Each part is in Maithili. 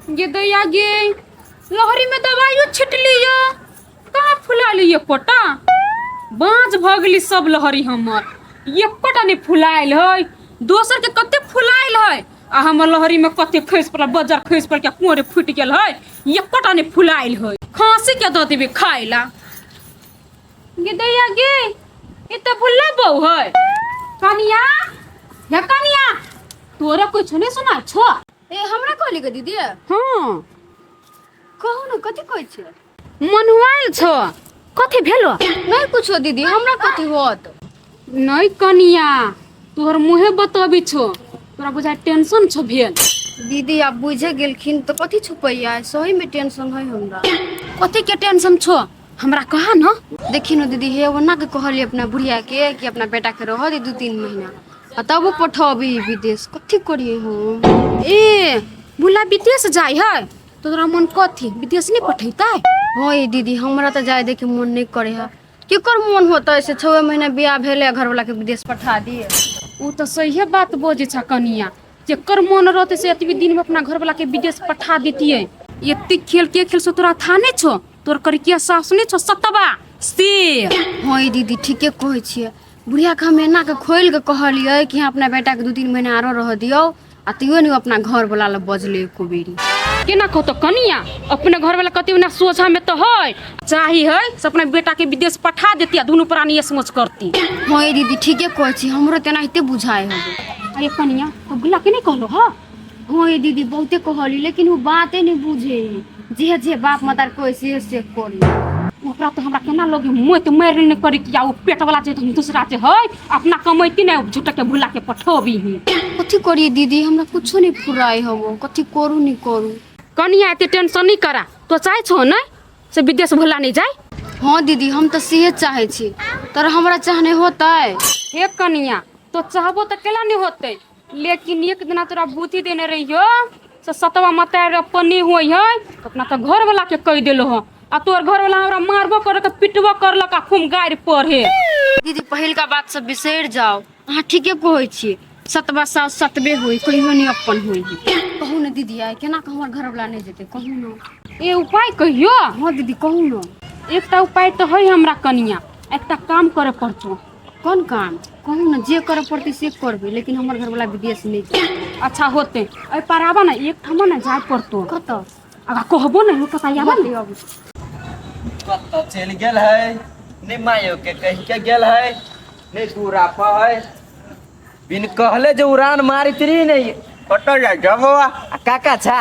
गे दैया गे, लहरी में दवाइयो छिटली या, कहाँ फुलाली एकोटा? बाँझ भऽ गेली सब लहरी हमर, एकोटा नहि फुलायल है। दोसर के कते फुलायल है आ हमर लहरी में कते खसि पड़ल, बजर खसि पड़ल के कोरे फुटि गेल है, एकोटा नहि फुलायल है। खाँसी के दऽ देबै खाय ला। गे दैया गे, ई तऽ भुल्ला बहू है। कनिया या कनिया, तोरा कुछ नहीं सुना छो? ए, हमरा कहली के दीदी? हाँ। कहू ने, कथी कहै छै? मनुआइल छो, कथी भेलो? नहीं कुछो दीदी, हमरा कथी होत? नहीं कनिया, तोहर मुँहे बतबी छो, तोरा बुझाय टेंशन छो भेल। दीदी, आप बुझे गेलखिन तऽ कथी छुपैया? सही में टेंशन है हमरा। कथी के टेंशन छो, हमरा कहा न। देखी न दीदी, हे ओना के कहली अपना बुढ़िया के कि अपना बेटा के रह दे 2-3 महीना आ तब वो पठबी विदेश। कथी करिए हम? ए बुला विदेश जाय है तो तोरा मन कथी विदेश नहीं पठैतै? हाँ ये दीदी, हमरा तऽ जाय देखे मन नहीं करे है। केकर मन होतै से 6 महीना बियाह भेलै घर वाला के विदेश पठा दिए? उ तऽ सहिए बात बजै छ कनिया, जेकर मन रहतै से एतबी दिन में अपना घर वाला के विदेश पठा देतियै। एते खेल के खेल से तोरा था नहीं छो, तोर करिकिया सास नहीं छो सतबा से। हाँ ये दीदी, ठीके कहै छियै। बुढ़िया के हम एना के खोलि के कहलियै कि अपना बेटा के 2-3 महीना आरो रह दियौ, आ तैयो नहीं अपना घर वाला लग बजलै एको बेरी। केना कहतो कनिया, अपने घर वाला कते ओना सोझा में तो है, चाही है से अपना बेटा के विदेश पठा देती आ दुनू प्राणी ऐश मौज करती। हाँ ये दीदी, ठीके कहै छी, हमरो तेनाहिते बुझाइ हवे। अरे कनिया, तो गुला के नहीं कहलो? हाँ हाँ ये दीदी, बहुते कहली, लेकिन वो बाते नहीं बुझे है। जे जे बाप मतार कहै से से करी। ओकरा तो हमरा केना लगे मोत मारि नहीं करी किया, ओ पेट वाला जे दूसरा जे है अपना कमैती नहीं, झूठ के भुला के पठोबी ही। कथी करिए दीदी, हमरा कुछो नहीं फुराई हवो, कथी करू नहीं करू। कनिया, एते टेंशन नहीं करा, तो चाहे छो नहीं से विदेश भुला नहीं जाए? हाँ दीदी, हम तो सेहे चाहे छी, तर हमरा चाहने होतै? हे कनिया, तो चाहबो तो केला नहीं होतै, लेकिन एक दिना तोरा बुद्धि देने रहियो से सतवा मतार अपन नहीं होई है, तो अपना तो घर वाला के कह देलो हो, आ तोर घर वाला हमरा मारबो करलक, पिटबो करलक आ खूब गारि पढ़े। दीदी, पहिलका बात सब बिसरि जाओ, अहाँ ठीके कहै छी, सतवा सास सतबे होई, कहियो नहीं अपन होई। कहू ने दीदी, आइ केना के हमर घर वाला नहीं जेतै, कहू ने। ए उपाय कहियो? हाँ दीदी, कहू ने। एकटा उपाय तो है हमरा कनिया, एकटा काम करे पड़तो। कोन काम? कहू ने, जे करे पड़तै से करबै, लेकिन हमर घरवाला विदेश नहि जेतै। अच्छा होते, एहि पर आबऽ ने, एक ठाम ने जाय पड़तो। कतऽ? आगा कहबो ने, पता आबऽ ने। कतऽ चलि गेल है? नहि मायो के कहि के गेल है, नहि दूरा पर है। बिन कहले जे उड़ान मारित रही नहि। कतऽ जाइ छह बौआ? आ काका छा?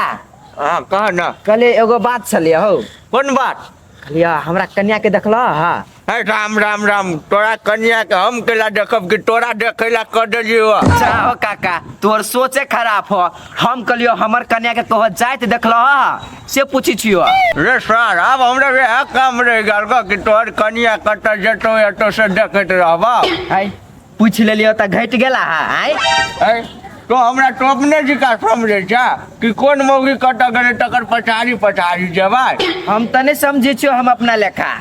हाँ, कह न। कहले एगो बात छलियै हौ। कोन बात? कहलियै हमरा कन्या के देखलह? हा। हे राम राम राम, तोरा कन्या के हम केला देखब कि तोरा देखे ला कर देलियो? अच्छा हो काका, तोहर सोचे खराब हो। हम कहलियो हमर कन्या के कह जाइत देखलह से पूछी छियो। रे सर, आब हमरा वएह काम रहि गेल कि तोहर कन्या कतऽ जेतौ एतौ से देखैत रहबा। आइ पूछ लेलियो तऽ घटि गेला हा आइ? ऐ तो हमरा तो अपने जिका समझै छ कि कोन मौगी कतऽ गेलै तकर पछाड़ी पछाड़ी जेबै? हम तऽ नहि समझै छियो हम अपना लेखा,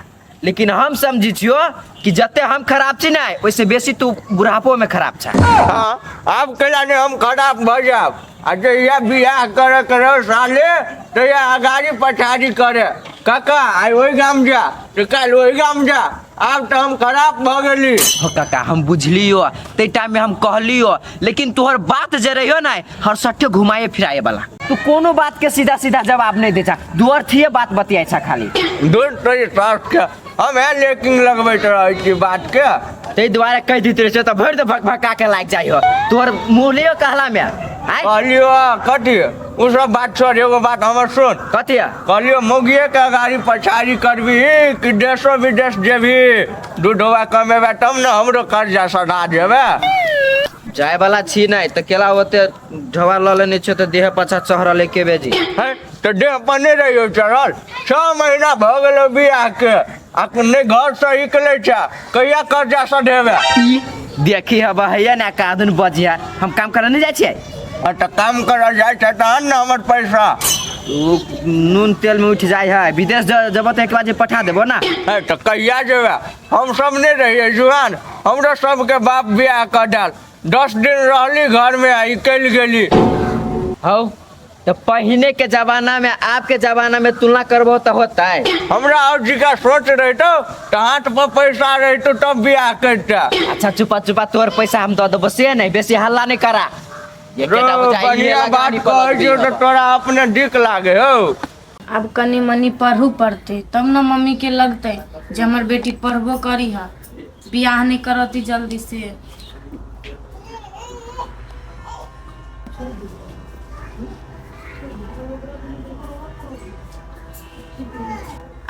लेकिन हम समझै छियो कि जते हम खराब छी ने, ओहिसे बेसी तू बुढ़ापो में खराब छ। हाँ, आब केला नहि हम खराब भऽ जायब? आ जहिया बियाह करे के रहो साले, तहिया अगाड़ी पछाड़ी करे, काका आइ ओहि गाम जा तऽ काल्हि ओहि गाम जा। आब तऽ हम खराब भऽ गेली। हो काका, हम बुझलियो, तै टाइम में हम कहलियो, लेकिन तोहर बात जे रहियो ने हर सट्टे घुमाए फिराए वाला, तू कोनो बात के सीधा सीधा जवाब नहीं दे छा, दुअर्थीय बात बतियाइ छा खाली। दूर तोरी सास के, हम है लेकिन लगबैत रहै छी बात के। ताहि दुआरे कहि दैत रहै छै तऽ भरि दे भक भका के लागि जाइ हो तोहर मुँह लियो कहला में आय। कहलियो कथी, ओ सब बात छोड़, एगो बात हमर सुन। कथी? कहलियो मौगिए के अगाड़ी पछाड़ी करबी कि देशो विदेश जेबी? दूधवा कमेबे तब ने हमरो कर्जा सधा देबे। जाय वाला छी नहि तऽ केला ओते ढोबा लऽ लेने छियो तऽ देह पाछा चढ़ल एके बेजी। है तऽ देह पर नहि रहियो चढ़ल? 6 महीना भऽ गेलो बियाह के आ नहि घर से निकलै छै, कहिया कर्जा सधेबे? ई देखी हब हैया ने कादुन बजिया, हम काम करे नहीं जाइ छियै। आ तऽ काम करऽ जाइ छै तहन ने हमर पैसा। ओ नून तेल में उठ जाइ है। विदेश जब तऽ एक बार जे पठा देबो ना। है तऽ कहिया जेबे? हम सब नहि रहियै जुआन, हमरो सबके बाप बियाह कऽ देल, 10 दिन रहली घर में आ निकलि गेली। हौ। तो पहिने के जमाना में आपके जमाना में तुलना करबो तो होता है। हमरा और जिका सोच रहितो तऽ हाथ पर पैसा रहितो तब बियाह करिता। अच्छा चुपा चुपा तोर पैसा हम दऽ देबो से नहीं, बेसी हल्ला नहीं करा। रो, बढ़िया बात कहै छियौ तऽ तोरा अपने दिक लागे हौ। आब कनि मनि पढ़ू पड़तै तब ने मम्मीके लगतै जे हमर बेटी पढ़बो करी है, बियाह नहि करती जल्दी से।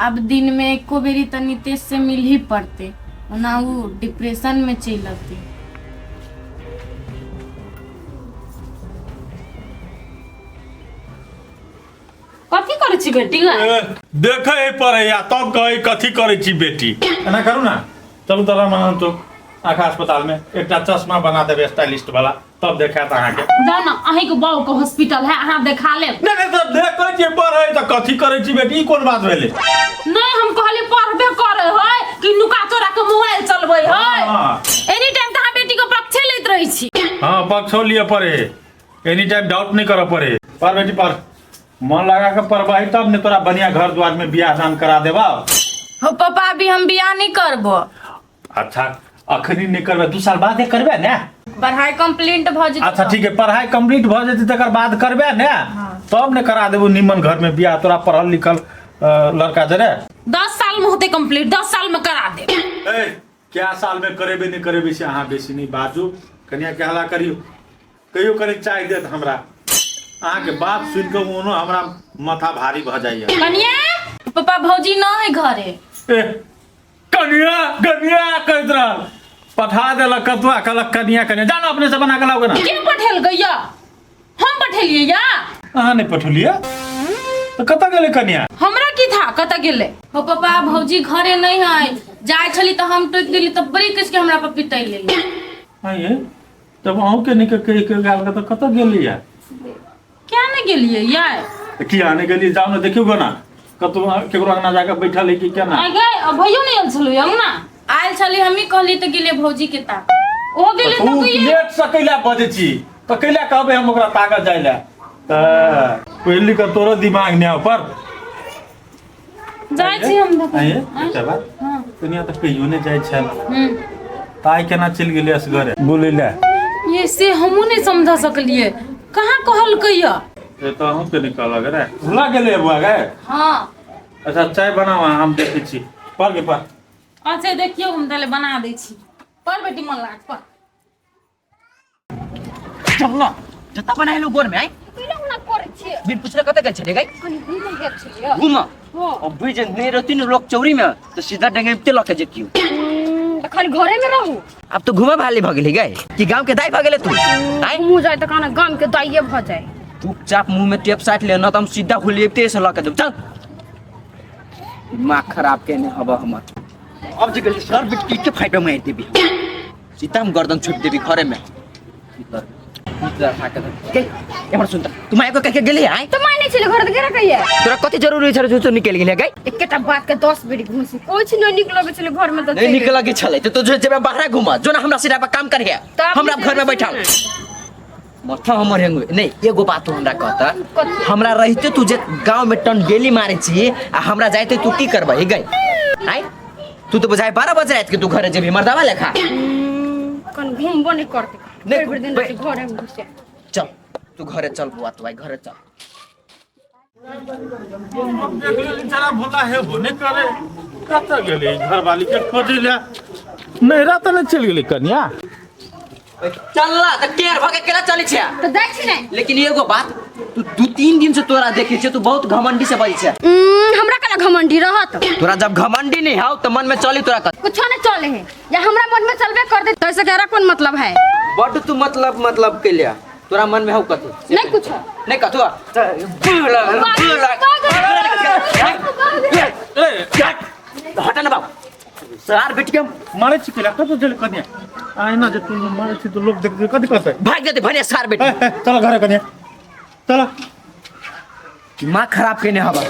आब दिनमे एको बेरी तऽ नितेश से मिल ही पड़तै, ओना ओ डिप्रेशनमे चलि अतै। कथी करै छी बेटी गै? देखे पड़े या तब कहे कथी करै छी बेटी। एना करू ना, चलू तऽ रामानंद चौक आँखा अस्पताल में एकटा चश्मा बना देबै स्टाइलिस्ट वाला, तब देखायत अहाँके। जाउ ने, अहींके बाबू के हॉस्पिटल है, अहाँ देखा लेब। नहीं नहीं, तब देखै छियै पढ़ै तऽ कथी करै छी बेटी, ई कोन बात भेलै? नहीं, हम कहलियै पढ़बे करे है कि नुका चोरा के मोबाइल चलबै है। हाँ। एनी टाइम तऽ अहाँ बेटी के पक्षे लैत रहै छी। हाँ, पक्षो लिए पड़े, एनी टाइम डाउट नहीं करऽ पड़े। पढ़ बेटी पढ़, मन लगा के पढ़बही तब ने तोरा बढ़िया घर द्वार में बियाह दान करा देबा। हो पापा, अभी हम बियाह नहीं करबो। अच्छा, अखनी नहीं करबे, 2 साल बाद करबे ने? पढ़ाई कंप्लीट भ जेतै। अच्छा ठीक है, पढ़ाई कंप्लीट भ जेतै तकर बाद करबे ने, तब ने करा देबो निमन घर में बियाह, तोरा पढ़ल लिखल लड़का जरे। 10 साल में होते कंप्लीट, 10 साल में करा देब। ए, क्या साल में करेबे नहीं करेबे से अहाँ बेसी नहीं बाजू, कनिया के हल्ला करियो, कहियो कनि चाय देत हमरा। अहाँके बात सुनि कऽ ओनो हमरा माथा भारी भऽ जाइए। कनिया पापा, भौजी न है घरे। ए कनिया कनिया कहैत रहल, पठा देलक कतुआ, कहलक कनिया कनिया, जानो अपने से बना के लाओ ना। के पठेल गैया? हम पठेलियै या? अहाँ नहीं पठेलियै तऽ कतऽ गेलै कनिया? हमरा की था कतऽ गेलै? हो पापा, भौजी घरे नहीं है, जाय छली तऽ हम टोकि देली तऽ बड़ी कस के हमरा पर पितै लेली। आइए तब अहूँ के निक कहि के गाल के तऽ कतऽ गेलियै? क्या नहीं गेलियै यार? तऽ किया नहि गेलियै? जाउ ने देखियौ गो ना, कतौ केकरो अंगना जाके बैठल है कि केना। आइ गए, अब भैयो नहीं आयल छलै अंगना? आयल छली, हमही कहली तऽ गेलियै भौजी के ता। ओ गेलै तऽ तऽ उ कहियै लेट से कैला बजै छी तऽ कैला कहबै हम ओकरा ताकत जाइ लए? तऽ पढ़ि लिख कऽ तोरो दिमाग नहि पर जाइ छी हम देखै। आइए एकटा बात, कनिया तऽ कहियो नहि जाइ छल, तऽ आइ केना चलि गेलै असगरे बोलै लए? ये से हमहूँ नहीं समझा सकलिए, कहाँ कहलकै या? से तऽ अहूँ के नहि कहलक रे। भुला गेलै बौआ गे? हाँ। अच्छा चाय बनाउ अहाँ, हम देखै छी। पर गे पर। अच्छा देखियौ, हम ताले बना दै छी। पर बेटी, मन लाग पर। चल ना, जत्ता बनाएलो गोर में आई बिन पूछले कतऽ गेल छलियै गई? कनि घूमै गेल छलियै। घूम अब भी जे नहीं रहती ने लोग चौरी में तो सीधा डंगे लऽ के जतियो। तऽ खाली घरे में रहू। अब तो घूमे भाली भऽ गेली गई कि गांव के दाई भऽ गेले तू? आय घूमू जाय तऽ काना गाम के दाइये भऽ जाय। चुपचाप मुंह में टेप साट ले, न तऽ हम सीधा हुलियते से लऽ के देब। चल, दिमाग खराब केने हब हमर। अब जे गेली सर बिटकी के फाइट मारि देबी, सीधा हम गर्दन छुट देबी घरे में। एमहर सुन त, तू माय को कह के गेली आय? तऽ माय नहि छलै घर तऽ गेला कहिया। तोरा कथि जरूरी छलै जो तू निकलि गेली गई? एकेटा बात के 10 बेरी घुसी, कोइ चीज नहि नीक लगै छलै घर में तऽ नहीं नीक लगे छलै तो तू जेबे बाहर घूम, जो ना हमरा सिरा पर काम करिहे, तऽ हमरा घर में बैठल माथा हमर हेंग नहीं। एगो बात तू हमरा कहता, हमरा रहिते तू जे गांव में टन डेली मारे छी आ हमरा जाइते तू की करबही गई? आय तू तो बुझाय 12 बजे रात के तू घरे जेबही मर्दावा लेखा। कन घूमबो नहि करतै। नहीं, भरि दिन बे- घरे में घुसे। चल तू घरे चल बुआ, तू आई घरे चल। हम देख लेली जरा भोला हेबो नहि करे, कतऽ गेलै घरवाली के खोजै लए? नैहरा तऽ नहि चलि गेलै कनिया? चल ना त टेर भके केना चलै छै? तऽ जाइ छी ने। लेकिन एगो बात, तू 2-3 दिन से तोरा देखे छियै, तू बहुत घमंडी से बजै छै। हमरा केना घमंडी रहत? तोरा जब घमंडी नहीं हौ त मन में चली तोरा कथी? कुछो नहीं चले है, या हमरा मन में चलबे कर दे तो ऐसे केरा कोन मतलब है? बड तू मतलब मतलब के लिया, तोरा मन में हौ कथी? नहीं कुछो। नहीं कथो। हटा ना बाबू सार बेटी के मारै छी केला? कतऽ चलि कनिया? आइना जे तू मारै छी तऽ लोक देखतै, कथी कहतै? भाग जेतै भने सार बेटी। ए, ए, चल घरे कनिया, चल। दिमाग खराब केने हवा।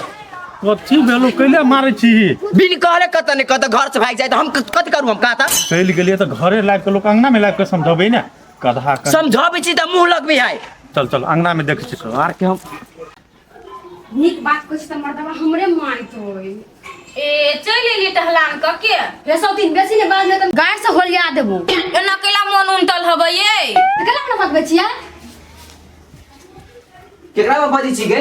कथी भेलो, कैले मारै छी? बिन कहले कतऽ ने कतऽ घर से भागि जाय तऽ हम कथी करू? हम कहाँ तऽ चलि गेलियै तऽ घरे लाबि कऽ लोक अंगना में लाबि कऽ समझेबै ने कधा कनि। समझाबै छी तऽ मुँह लगबै है। चल चल अंगना में देखै छी। सार के हम नीक बात कहै छी तऽ मर्दबा हमरे मारैत होय। ए चलि एलियै टहलान कऽ के। हे सब दिन बेसी ने बाज तऽ गाय से होलिया देबो। एना कैला मोन उनटल हबै ये? तऽ केना हमरा बतबै छियै? केकरा में बजै छी गे?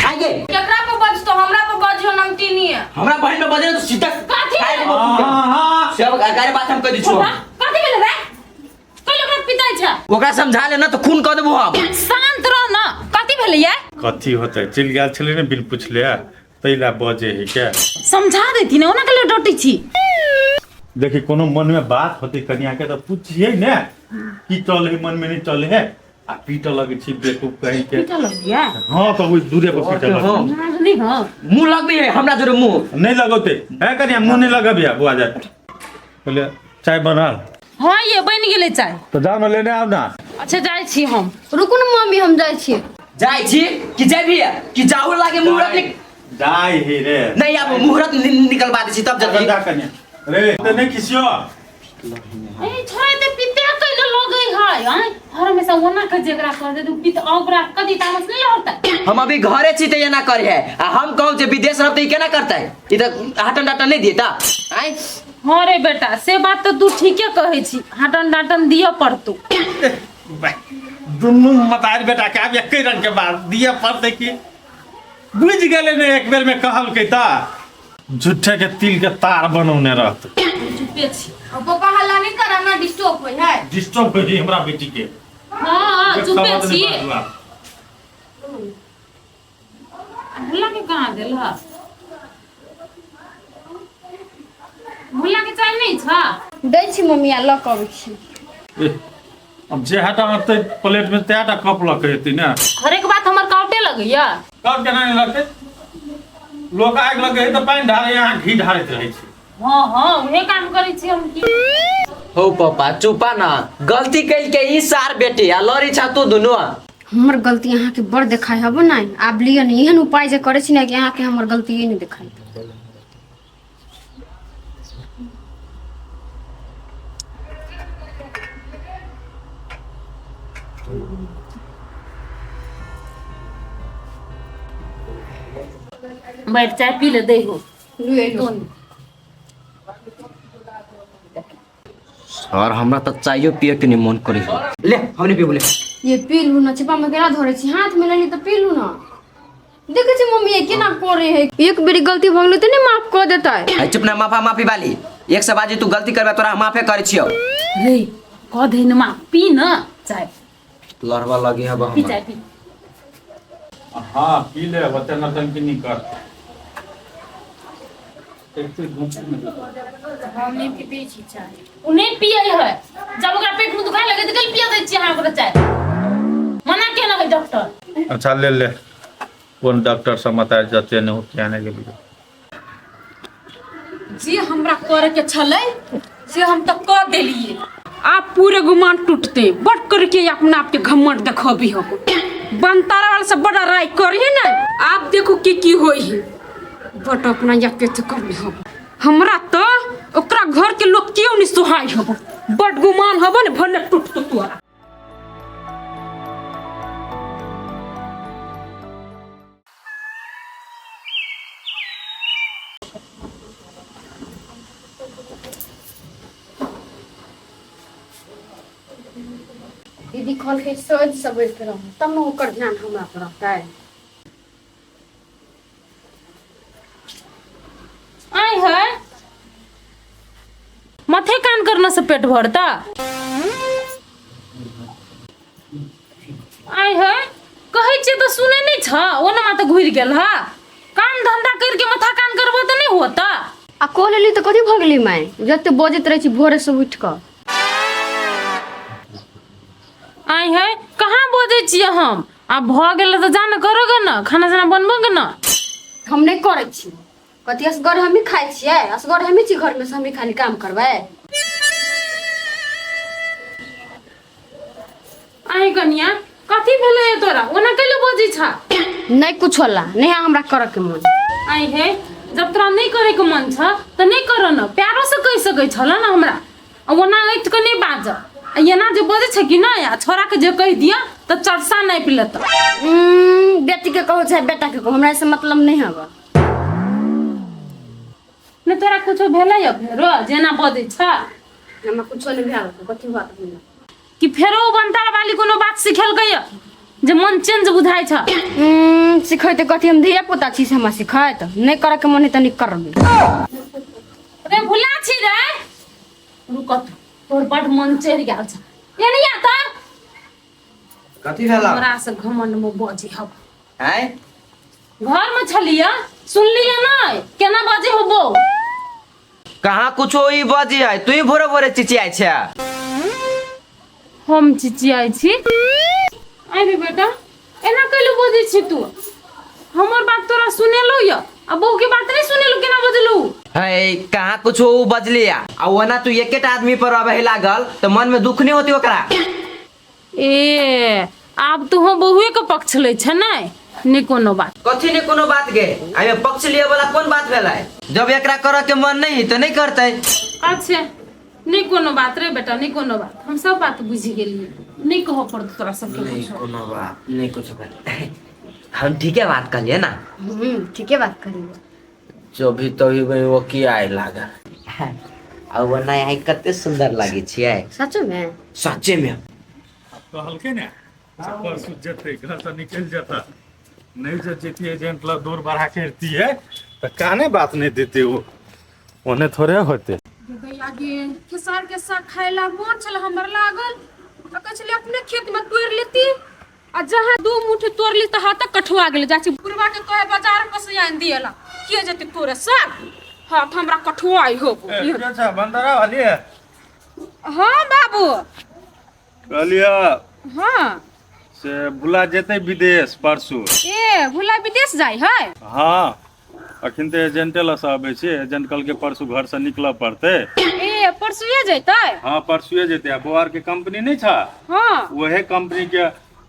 आइ गे। केकरा पर बजतो? हमरा पर बजियो नमकीनी। हमरा बहिन में बजे तो सीधा कथी? खाइ लेबो। हाँ हाँ सब अगारे बात हम कह दै छियौ। कथी भेलै रे? कहियो ओकरा पिटाइ छै? ओकरा समझा ले ना तो खून कऽ देबो हम। शांत रह ना, कथी भेलै ये? कथी होतै, चलि गेल छलै ने बिन पुछले, ताहि लए बजे है के। समझा देती ने, ओना के डटे छी। देखी कोनो मन में बात होतै कनिया के तऽ पूछिए ने की चल है मन में, नहीं चल है आ पीटऽ लगै छी बेवकूफ कहीं के। पीटऽ लगिया? हाँ तऽ ओहि दूरे पर पीटऽ लगै। हाँ। नहीं हाँ। मुंह लगबी है हमरा जोरे मुंह? नहीं लगौते है कनिया, मुंह नहीं लगबिया बुआ जाए। बोले चाय बनल? हाँ ये बनि गेलै चाय। तऽ जाउ ने लेने आउ ना। अच्छा जाइ छी हम। रुकू ने मम्मी, हम जाइ छी। जाइ छी कि जेबही कि जाहु लागे मुहूर्त जाय ही रे। नहीं आब मुहूर्त निकलवा दै छी तब जल्दी। जा कनिया रे तऽ नहीं खिसियो। ए छोड़ा ते पीते कैले लगै है आय, हर हमेशा ओना के जेकरा कर दे तू पीत ओकरा कदी तामस नहीं होता। हम अभी घरे छी तऽ एना करे है आ हम कहूँ जे विदेश रहब तऽ ई केना करतै? ई तऽ हटन डाटन नहीं देता आय। हाँ रे बेटा, से बात तो तू ठीके कहै छी, हटन डाटन दिअ पड़तौ। दुनू मतार बेटा के आब एके रंग के बात दिअ पड़तै कि बुझि गेलै ने एक बेर में कहलकै तऽ झूठे के तिल के तार बनौने रहतै। चुपे छी। पापा हल्ला नहीं करा ना, डिस्टर्ब होय है। डिस्टर्ब होइ है हमरा बेटी के। हाँ एक चुपे शब्द छी। नहि बाजू आब। भुल्ला के कहाँ गेल ह? भुल्ला के चाय नहीं छ? दै छी मम्मी, आ लऽ कऽ अबै छी। एह, अब जे हटा अनतै प्लेट में तै टा कप लऽ के एतै ने। हरेक बात हमर काउटे लगैया। कप केना नहि लगतै? लोक आगि लगे है तऽ पानि ढारै, अहाँ घी ढारैत रहै छी। हाँ हाँ उहे काम करै छी हम की। हो पापा चुपा ना, गलती कैल के ई सार बेटी आ लड़ी छा तू दुनू। हमर गलती अहाँके बड़ देखाइ हबो ने, आब लिअ ने एहन उपाय जे करै छी ने कि अहाँके हमर गलती नहि देखाइ। बैठ चाय पी ले दे हो। लू। सर हमरा तऽ चायो पिए के नहीं मन करे हो। ले हमने पी बोले। ये पी लू ना, छिपा में केना धरे छी, हाथ में लेली तऽ पी लू ना। देखै छी मम्मी ये केना करे है, एक बेरी गलती भऽ गेलै तऽ नहि माफ कऽ देतै। अरे चुप ना, माफा माफी वाली एक से बाजी तू गलती करबे तोरा हम माफे करे छियो। रे कह दे न माँ, पी न चाय। लड़वा लगी हब पी हमरा। चाय पी। हाँ पी ले, ओते नौटंकी नहीं कर। एक तो घूम हम नहीं पीबै छी चाय। उ नहीं पिए है, जब ओकरा पेट में दुखाए लगे तऽ कल पिया दै छियै अहाँ ओकरा चाय। मना केना है डॉक्टर? अच्छा ले ले, कोन डॉक्टर सब मतार जते नहीं हो क्या नहीं गेलियै। जे हमरा करे के छलै से हम तऽ कऽ देलियै। आब पूरे गुमान टूटते बड़ करके अपना आप के घमंड देखबी हम। बनतारा वाला सब बड़ा राय करी ने, आब देखू की की होई है। बट अपना यके से करबी हम। हमरा तो ओकरा घर के लोग क्यों नहीं सुहाई हब, बड़ गुमान हब ने भले टूटतो तोरा। दीदी कहलकै सोच समझ के रहू तब ने ओकर ध्यान हमरा पर रहतै। आय है माथे कान करना से पेट भरता। आय है कहै छियै तऽ सुनै नहि छ, ओना माथा घुरि गेल ह। काम धंधा करके माथा कान करबो तऽ नहि होता। आ कह लेली तऽ कथी भऽ गेली माय, जते बजैत रहै छी भोरे से उठि कऽ। आय है कहाँ बजै छियै हम? आब भऽ गेल तऽ जा ने करोगे ने, खाना साना बनबोगे ने। हम नहि करै छी कथी, असगर हमही खाइ छियै, असगर हमही छी घरमे से हमही खाली काम करबै। आय कनिया कथी भेलै तोरा, ओना कैले बजै छ? नहि कुछ होला, नहि हमरा करऽ के मन। आय हे जब तोरा नहि करे के मन छ तऽ नहि कर न, प्यारो से कहि सकै छल न हमरा, आ ओना ऐठ के नहि बाज। आ एना जे बजै छै कि नहि आ छोड़ा के जे कहि दिअ तऽ चरसा नहि पिलत। बेटी के कहू चाहे बेटा के कहू, हमरा से मतलब नहीं हवा। नहि तोरा कुछो भेलै या फेरो जेना बजै छ? हमरा कुछो नहीं भेल, कथी बात भेल कि फेरो ओ बनतार वाली कोनो बात सिखेलकै या जे मन चेंज बुझाइ छ? सिखैते कथी, हम धिया पुता छी से हमरा सिखैत नहीं करे के मन है त नहीं करबे। रे भुला छी रे, रुक तू, तोर बड मन चढ़ि गेल छ। एने आ त कथी भेल? हमरा से घमंड में बजे हब। आँय? घर में छलिया सुनलिया नहीं केना बजे होबो? कहाँ कुछो ई बजी है, तू ही भोरे भोरे चिचियाइ छै। हम चिचियाइ छी? आबि बेटा, एना कैलू बजै छी तू? हमर बात तोरा सुनेलौ या आ बहू के बात नहीं सुनेलौ? केना बजलू है? कहाँ कुछो ऊ बजली आ ओना तू एकेटा आदमी पर अबे लागल तऽ मन में दुख नहीं होती ओकरा? ए आब तू हम बहुए के पक्ष लै छै? नहीं नहीं कोनो बात। कथी ने कोनो बात गे? एहिमे पक्ष लिए वाला कोन बात भेलै? जब एकरा करऽ के मन नहीं तऽ नहीं करतै। अच्छा नहीं कोनो बात रे बेटा, नहीं कोनो बात, हम सब बात बुझि गेलियै, नहीं कहऽ पड़तौ तोरा सबके कुछो। कोनो बात नहीं, कुछो बात, हम ठीके बात कहलियै ना? ठीके बात करिए। जो भी तभी वही वो की आए लागल। आ ओना आइ कते सुंदर लागै छियै। सचो में? सच्चे में। कहलकै ने से परसू जेतै, घरसँ निकलि जेता। नहि जे जैतियै एजेंट लग दौड़ बढ़ा करितियै तऽ काने बात नहि देते, ओ ओने थोड़े होते। भैया गे, खेसार के साग खाय ला मोन छल हमर लागल आ कहै छलै अपने खेत में तोड़ि लेती आ जहाँ दू मुट्ठी तोड़ली तऽ हाथ कठुआ गेलै। जाइ छी बुढ़वा के कहे बाजार पर से आनि दिएला, के जेतै तोड़े साग? हाथ हमरा कठुआइ हो। अच्छा बंदरा वाली है। हाँ बाबू। कहलियै हाँ से भुला जेतै विदेश परसू। ए भुला विदेश जाइ है? हाँ, अखन तऽ एजेंटे लग से अबै छै। एजेंट कहलकै परसू घर से निकलऽ पड़तै। ए परसुए जैतै? हाँ परसुए जेतै। आ बौआ के कंपनी नहि छ? हाँ। वहे कंपनी के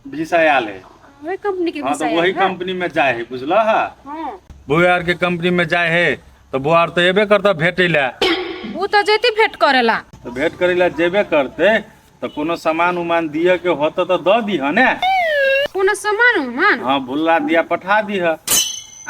वीसा आयल है। वही कंपनी के हाँ वीसा तऽ आयल वही है? कंपनी में जाए है, बुझलह? हाँ। बौआ के कंपनी में जाए है तऽ बौआ तऽ एबे करतऽ भेटै लए। ओ तऽ जैती भेंट करेला। तऽ भेंट करै लए जेबे करतै तऽ कोनो सामान उमान दिअ के होतऽ तऽ दऽ दीह ने। कोनो सामान उमान? हाँ, भुल्ला दिया पठा दीह।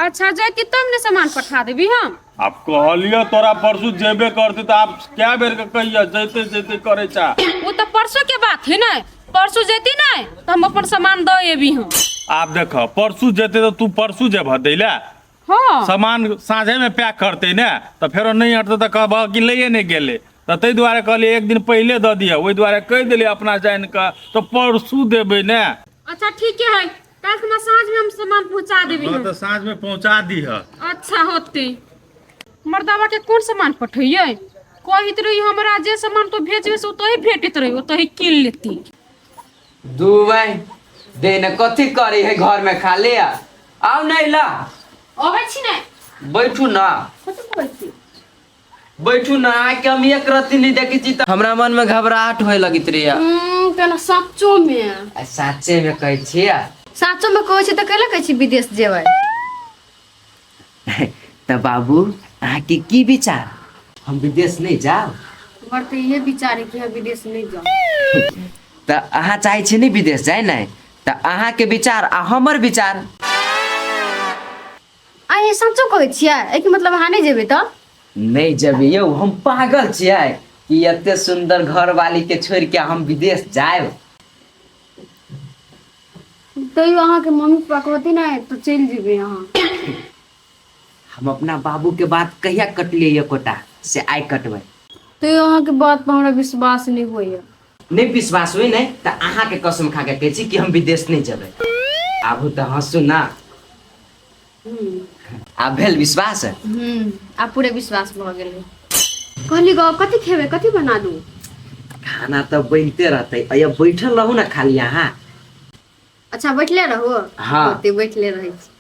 अच्छा जैती तब ने सामान पठा देबी हम। आब कहलियो तोरा परसू जेबे करते तऽ आब कै बेर के कहिया जैते जैते करे चा। वो तऽ परसू के बात है ने, परसू जैती ने तऽ हम अपन सामान दऽ एबी हम। आब देख, परसू जेते तऽ तू परसू जेबह दै लए? हाँ। सामान साँझे में पैक करते ने तऽ फेरो नहीं हटते तऽ कहबह कि लैए नहीं गेलै, तऽ ताहि दुआरे कहलियै एक दिन पहिले दऽ दिअ, ओहि दुआरे कहि देलियै अपना जानि कऽ तऽ परसू देबै ने। अच्छा ठीक है, काल्हि खुना साँझ में हम सामान पहुंचा देबी हाँ हम। तऽ साँझ में पहुंचा दीह। अच्छा होते। मर्दावा के कोन सामान पठैयै? कहैत रही हमरा जे सामान तो भेजबे से ओतही भेटैत रही, ओतही कीन लेती। दुबई दे ने कथी करे है घर में खाली आ आउ नहीं ला। अबै छी ने। बैठू ना। कथी कहै छी? बैठू ना, आके हम एक रत्ती नहीं देखी छी तऽ हमरा मन में घबराहट होए लगित रही। केना सचो में? आ साचे में कहै छियै। साचो में कहै छी तऽ कैला कहै छी विदेश जेबै? तऽ बाबू अहाँके की विचार, हम विदेश नहीं जाउ? हमर तऽ इहे विचार है कि हम विदेश नहीं जाउ। तऽ अहाँ चाहै छी नहीं विदेश जाय ने, तऽ अहाँके विचार आ हमर विचार। आ सचो कहै छियै? एहिके मतलब अहाँ नहि जेबै तऽ? नहीं जेबै यौ, हम पागल छियै कि एते सुंदर घर वाली के छोड़ के हम विदेश जायब? तैयो अहाँके मम्मी पापा कहती ने तऽ चलि जेबै अहाँ। हम अपना बाबू के बात कहिया कटलियै एकोटा से आइ कटबै। तैयो अहाँके बात पर हमरा विश्वास नहि होइया। नहीं विश्वास होइ नहीं तऽ अहाँके कसम खा के कहै छी कि हम विदेश नहीं जेबै। आबू तऽ हँसू ना। आब भेल विश्वास? आब पूरे विश्वास भऽ गेलै। कहली गो, कथी खेबै, कथी बना दू? खाना तऽ बनिते रहतै, अया बैठल रहू ना खाली अहाँ। अच्छा बैठले रहू। हाँ। ओते बैठले रहै छी।